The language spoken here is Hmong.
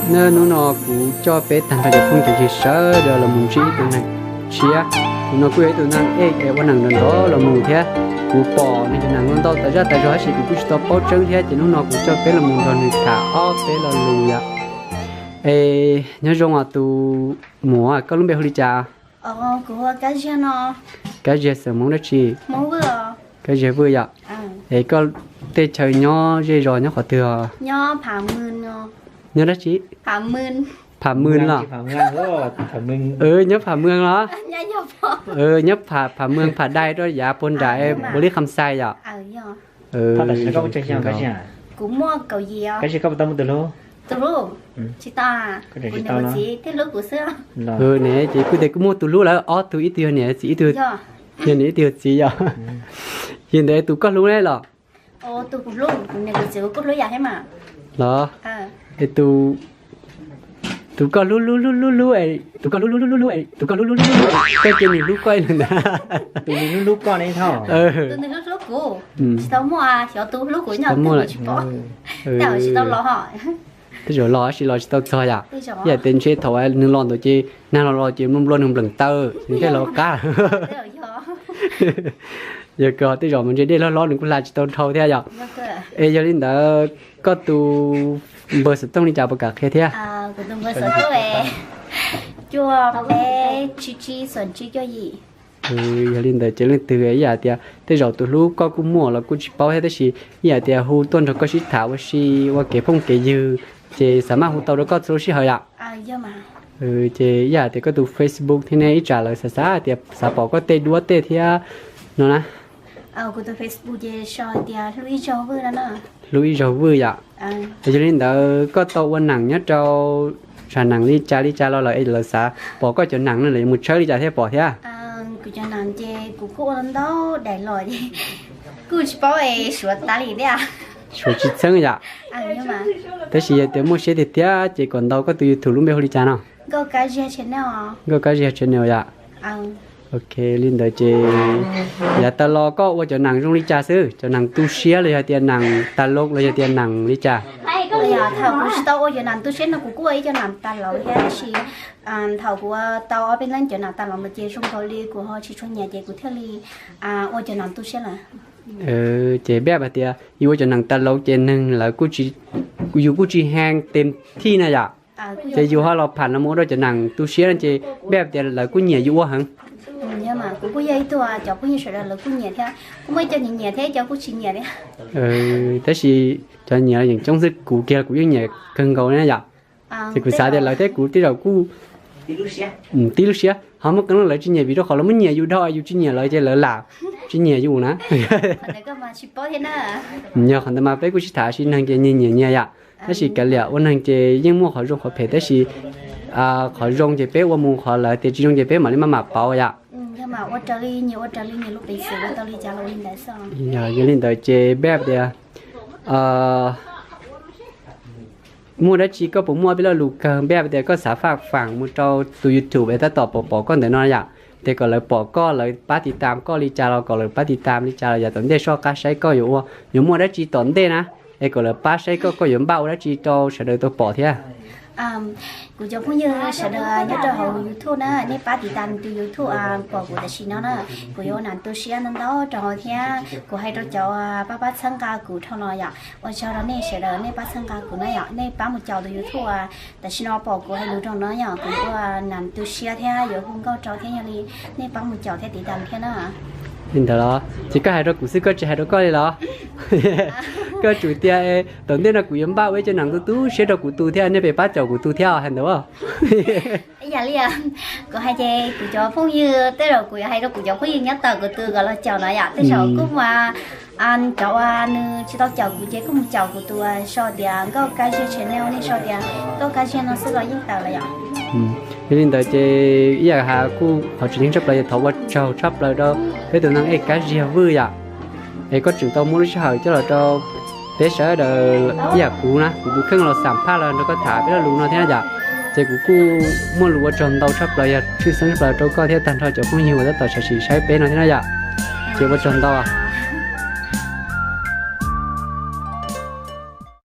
Hnub no kuv coj peb tag nrho cov phooj cov ywg sawv daws los mus ntsib ib tug neeg tshiab. Tus no kuj yog ib tug neeg ej ua neeg nrov nrov los mus thiab. Kuv pom nws cov neeg ntau ntau tas zaj tas zog tab sis kuv kuj tsis tau paub tseeb thiab, ces hnub no kuv coj peb los mus nrog nws tham ob peb lo lus yom. Es nyob zoo os tus muam, koj lub npe hu li cas? Kab Ziag xeem Hmoob dab tsi? Kab Ziag Vwj yom. Es koj tej chaw nyob zej zos nyob qhov twg os? Nyob dab tsi? Pham Mws los? Nyob Pham Mws los? Nyob Pham Mws Pham Dai rau yav puag nram Npaus Lis Kham Xais yom. Ne ces kuj tias kuj muaj tus hlub lawm ob tug, ib tug yog niam txiv, ib tug yog niam ib tug yog txiv yom. Yog ntawd tus koj hlub ne los? Los, es tus koj hlub hlub hlub hlub hlub, tus koj hlub hlub hlub hlub, tus koj hlub hlub hlub hlub, koj cia nws hlub koj ib leeg ntag. Tus nws hlub hlub koj ne? Tsis tau muaj, xyov tus hlub kuv nyob twg tsis paub. Tej zaum los tab sis los tsis tau txog yom. Ib yam tias ntshe thaum nws los ntawd ces nag los los ces nplua nplua nws npleem taw nws thiaj los qab. Yog kawg tej zaum mas ntshe dej hlob hlob nws kuj hla tsis tau dhau thiab yom. Es yog li ntawd koj tus npawb xov tooj li cas puas kam qhia thiab? Yog li ntawd ces leej twg ib yam tias tej zaum tus hlub koj kuj muaj los kuj tsis paub thiab tab sis ib yam tias hu tuaj nrog koj sib tham ua si ua kev phooj kev ywg ces xav maj hu tau rau koj txhua lub sij hawm yom. Ces ib yam tias koj tus Facebook thiab ne ib tsam lawv xav xav tias xav pom koj tej duab tej thiab no na. Hlub Ib Zaug Vwj yom. Yog li ntawd koj tau ua neeg nyob rau sab neeg li cas li cas los lawm es lawv xav pom koj cov neeg no lawv yuav mus tshawb li cas thiaj pom thiab? Kuv cov neeg ces kuv kuj ua ntau daim los ces kuj tsis paub es suav tas li thiab. Suav tsis txheeb yom. Tab sis yog tias muaj siab tiag tiag ces kom ntaus koj tus YouTube lub npe hu li cas no? Nkauj Kab Ziag channel yom. Ok, li ntawd ces yav tas los koj ua cov neeg zoo li cas xwb, cov neeg tu siab los yog tias neeg tas loo los yog tias neeg li cas? Thaum kuv tsis tau ua cov neeg tu siab no kuv kuj ua ib cov neeg tas loo thiab tab sis thaum kuv ua tau ob peb leeg cov neeg tas loo no ces zoo nkaus li kuv ho tsis tshua nyiam ces kuv thiaj li ua cov neeg tu siab lawm. Ces npaj hais tias yus ua cov neeg tas loo ces neeg lawv, yus kuj tsis hee tes thij na yom. Ces yus ho los pham los mus ua rau cov neeg tu siab no ces npaj hais tias lawv kuj nyiam yus ua heev. Kuv kuj yog ib tug cov phooj ywg sawv daws lawv kuj nyiam thiab, kuj muaj ib co nyiam nyiam thiab ib co kuj tsis nyiam thiab. Tab sis cov nyiam los yeej coob xwb, kuv kiag los kuv yeej nyiam kawg nkaus na yom. Ces kuv xav tias lawv thiab kuv tej zaum kuj tib lub siab, ho muaj qee leej lawv tsis nyiam vim rau qhov lawv muab nyiam yus dhau, yus tsis nyiam lawv ces lawv lam tsis nyiam yus na. Yog qhov ntawd mas peb kuj sib tham sib neeg ces nyias nyiam nyias yom. Tab sis kav liam, ua neeg ces yeej muaj qhov zoo qhov phem tab sis qhov zoo ces peb ua mus, qhov lawv tias tsis zoo ces peb mam li maj mam pauv yom. Yog li ntawd ces npaj tias muaj dab tsi koj puas muaj ob peb lo lus kawg npaj tias koj xav faj faam mus rau tus YouTube es tab tom pom pom koj ntawm no yom, ces kom lawv pom koj, lawv pab tiv tam koj li cas los kom lawv pab tiv tam li cas los yav tom ntej soj qab saib koj yuav ua, yuav muaj dab tsi tom ntej na, es kom lawv pab saib koj, koj yuav npaj ua dab tsi rau sawv daws tau pom thiab. Kuv cov phooj ywg sawv daws nyob rau hauv YouTube na, nej pab tiv tam tus YouTube pom kuv tam sim no na. Kuv yuav ua nam tu siab ntau ntau rau hauv thiab kuv hais rau cov pab pab txhawb nqa kuv dhau los yom, ua tsaug rau nej sawv daws nej pab txhawb nqa kuv na yom, nej pab mus caum tus YouTube tam sim no pom kuv hais lus rau no yom, kuv yuav ua nam tu siab thiab yuav hu nkauj rau thiab, yog li nej pab mus caum thiab tiv tam thiab na. Li ntawd los ces koj hais rau kuv xwb koj tsis hais rau koj li los? Koj tsum tias tom ntej no kuv yuav npaj ua ib co nam tu tu siab rau kuv tus thiab nej pab caum kuv tus thiab hais ntawd. Ib yam li kuv hais ces kuv cov phooj ywg, tej zaum kuv yuav hais rau kuv cov phooj ywg nyob tawm kuv tus kom los caum no yom, tej zaum kuj mus, cov uas nws tsis tau caum kuv ces kuj mus caum kuv tus sau tias Nkauj Kab Ziag channel, nej sau tias Nkauj Kab Ziag no xwb los yeej tawm lawm yom. Yog li ntawd ces ib yam has kuj qhov tseem ceeb tshaj plaws yog thov ua tsaug tshaj plaws rau peb tus neeg ej Kab Ziag Vwj yom. Es koj tseem tau muab lub sij hawm coj los rau peb sawv daws ib yam kuv na, kuv tus kheej los xam phaj los nrog koj tham peb lo lus no thiab yom. Ces kuv kuj muaj lus ua tsaug ntau tshaj plaws, yog tshwj xeeb tshaj plaws rau koj thiab tag nrho cov phooj ywg uas tab tom sam sim saib peb no thiab na yom. Ces ua tsaug ntau.